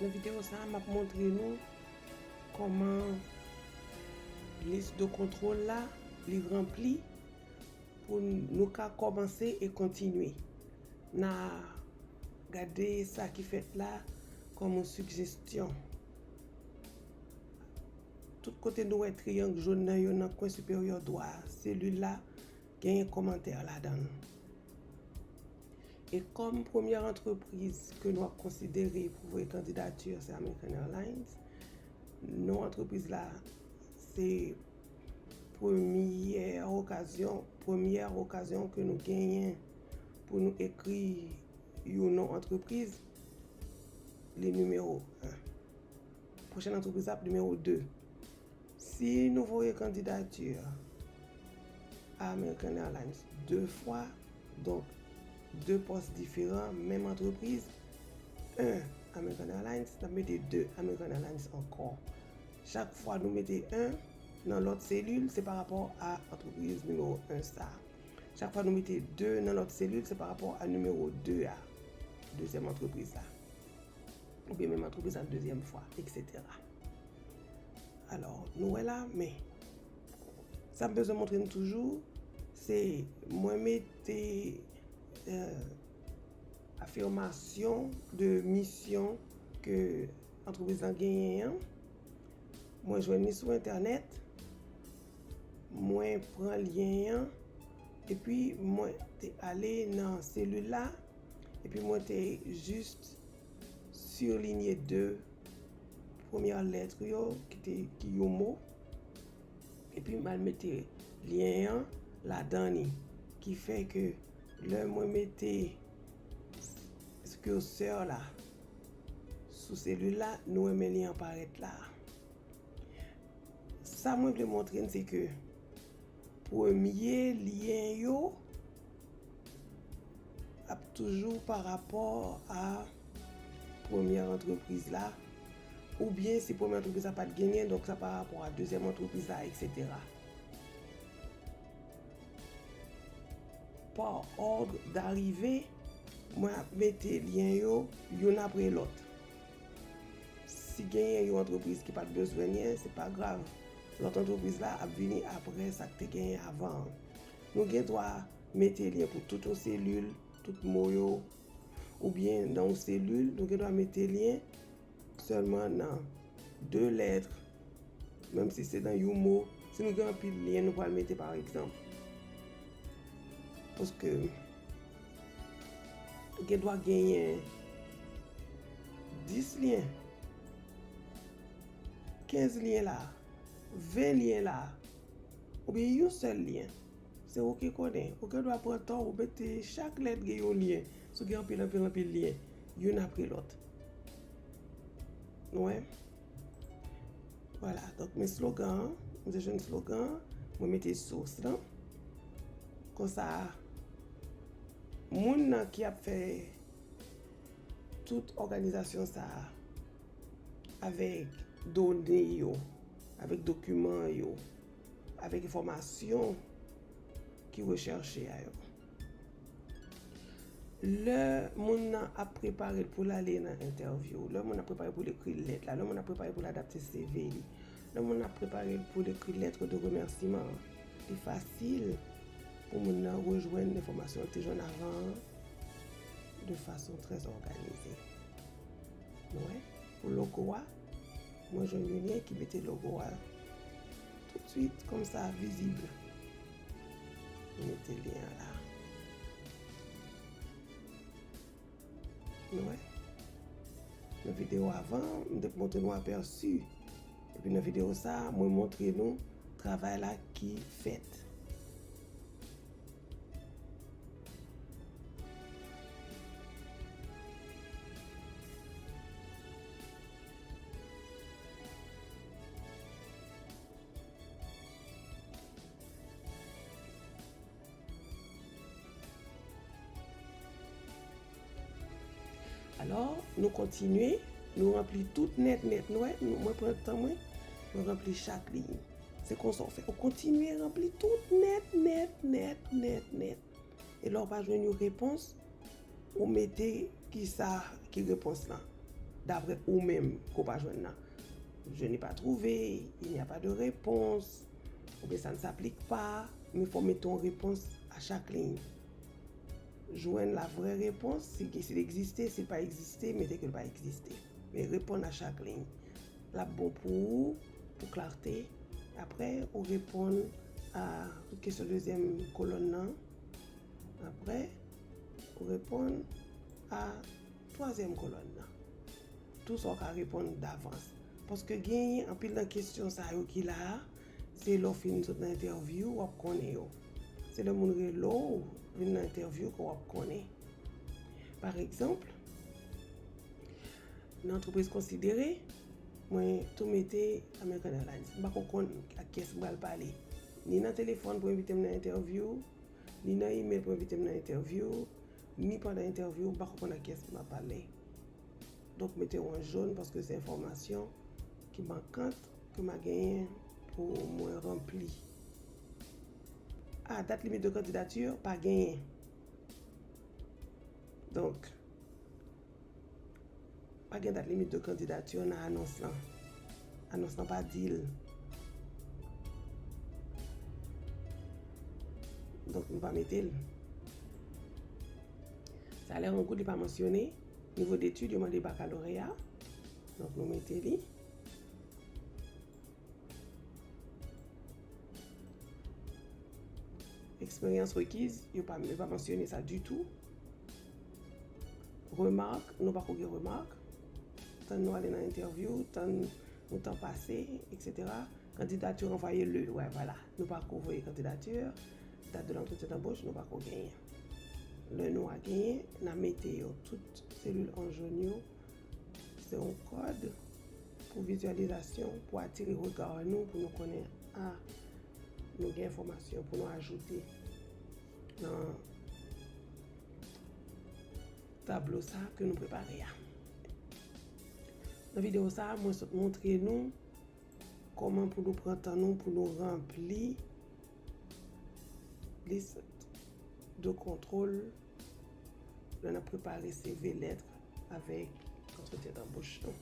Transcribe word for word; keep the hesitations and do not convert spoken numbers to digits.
Nan videyo sa a, m ap montre nou kòman lis de kontwòl la, li ranpli pou nou ka kòmanse e kontinye. N a gade sa ki fèt la kòm yon sigestyon. Tout kote nou wè triyang jòn nan yo nan kwen siperyè dwa a, selil la, genyen kòmantè ladan l. E kòm premyè antrepriz ke nou ap konsidere pou voye kandidati se American Airlines, non antrepriz la se premyè okazyon, premyè okazyon ke nou genyen pou nou ekri yon non antrepriz, li nimewo en. Pwochèn antrepriz la ap nimewo de. Si nou voye kandidati a American Airlines de fwa, donk de pòs diferan, menm antrepriz, en American Airlines, n ap mete de American Airlines ankò. Chak fwa nou mete en nan lòt selil, se pa rapò a antrepriz nimewo en sa. Chak fwa nou mete de nan lòt selil, se pa rapò a nimewo de a, dezyèm antrepriz la. Oubyen menm antrepriz la dezyèm fwa, etsetera. Alò, nou wè la, men sa m bezwen montre n toujou, se mwen mete, euh, afimasyon de misyon ke antrepriz lan genyen an. Mwen jwenn li sou entènèt, mwen pran lyen an, epi mwen te ale nan selil la, epi mwen te jis silinye de premyè lèt yo, ki te, ki yon mo, epi m al mete lyen an ladan li, ki fè ke lè mwen mete kirsè la sou selil la, nou wè men li an parèt la. Sa mwen vle montre n se ke premye lyen yo ap toujou pa rapò a premyè antrepriz la, oubyen si premyè antrepriz la pa t genyen, donk sa pa rapò a dezyèm antrepriz la, etsetera. Par ordre d'arrivée, mwen ap mete lyen yo youn apre lòt. Si genyen yon antrepriz ki pa t bezwen lyen, se pa grav. Lòt antrepriz la ap vini apre sa k te genyen avan an. Nou gen dwa mete lyen pou tout yon selil, tout mo yo, oubyen nan yon selil, nou gen dwa mete lyen sèlman nan de lèt, menm si se nan yon mo. Si nou gen anpil lyen, nou pral mete, pa egzanp, paske gen dwa genyen dis lyen, kenz lyen la, ven lyen la, oubyen yon sèl lyen. Se ou ki konnen. Ou gen dwa pran tan ou mete chak lèt gen yon lyen. Si w gen anpil, anpil, anpil lyen, youn apre lòt. Nou wè? Vwala, donk men slogan an, m te jwenn slogan an, mwen mete sous lan. Konsa, moun nan ki ap fè tout òganizasyon sa a avèk done yo, avèk dokiman yo, avèk enfòmasyon ki rechèche a yo. Lè moun nan ap prepare l pou l ale nan entèvyou, lè moun nan ap prepare pou l ekri lèt la, lè moun nan ap prepare pou l adapte C V li, lè moun nan ap prepare l pou l ekri lettre de remerciement an, li fasil pou moun nan rejwenn enfòmasyon l te jwenn avan an de fason trè òganize. Nou wè, pou logo a, mwen jwenn yon lyen ki mete logo a toutswit konsa vizib. Mwen mete lyen an la. Nou wè? Nan videyo avan, m te montre nou apèsi. Epi nan videyo sa, mwen montre nou travay la ki fèt. Alò, nou kontinye, nou ranpli tout nèt nèt. Nou wè, nou, mwen pran tan mwen, mwen ranpli chak liy. Se konsa w fè. Ou kontinye ranpli tout nèt nèt nèt nèt nèt. E lè w pa jwenn yon repons, ou mete kisa ki repons lan. Daprè ou menm ke w pa jwenn nan. Je n'ai pas trouvé, il n'y a pas de réponse, oubyen ça ne s'applique pas, men fò w mete yon repons a chak liy. Jwenn la vraie réponse, si, si l egziste, si l pa egziste, mete ke l pa egziste. Men reponn a chak liy. L ap bon pou ou, pou klarte. Apre, ou reponn a tout kesyon dezyèm kolòn nan. Apre, ou reponn a twazyèm kolòn nan. Tou sa w ka reponn davans. Paske genyen anpil nan kesyon sa yo ki la a, se lè w fin sot nan entèvyou, w ap konnen yo. Se lè moun rele w, vin nan entèvyou ke w ap konnen. Pa egzanp, nan antrepriz konsidere, mwen tou mete American Airlines. M pa ko konn ak kiyès m pral pale. Ni nan telefòn pou envite m nan entèvyou, ni nan email pou envite m nan entèvyou, ni pandan entèvyou, m pa ko konn ak kiyès m ap pale. Donk, mete yon jòn paske se enfòmasyon ki mankan ke m a genyen pou mwen ranpli. A, dat limit de candidature, pa genyen. Donk, pa gen dat limit de candidature nan anons lan. Anons lan pa di l. Donk, nou pa mete l. Salè an goud, li pa mansyone. Nivo detid, yo mande bakaloreya. Donk, nou mete li. Eksperyans rekiz, yo pa, yo pa mansyone sa ditou. Remak, nou pa ko gen remak. Tann nou ale nan entèvyou, tann yon tan pase, etsetera. Kandidati anvoye le, wè, vwala. Nou pa ko voye kandidati. Dat de lantretyen danboch, nou pa ko genyen. Lè nou a genyen, n a mete yo tout selil an jòn yo. Se yon kòd pou vizyalizasyon, pou atire rega nou, pou nou konnen, a, nou gen enfòmasyon pou nou ajoute nan tablo sa ke nou prepare a. Nan videyo sa, mwen sot montre nou kòman pou nou pran tan nou pou nou ranpli lis de kontwòl lè n ap prepare C V, lèt avèk antretyen danboch nou.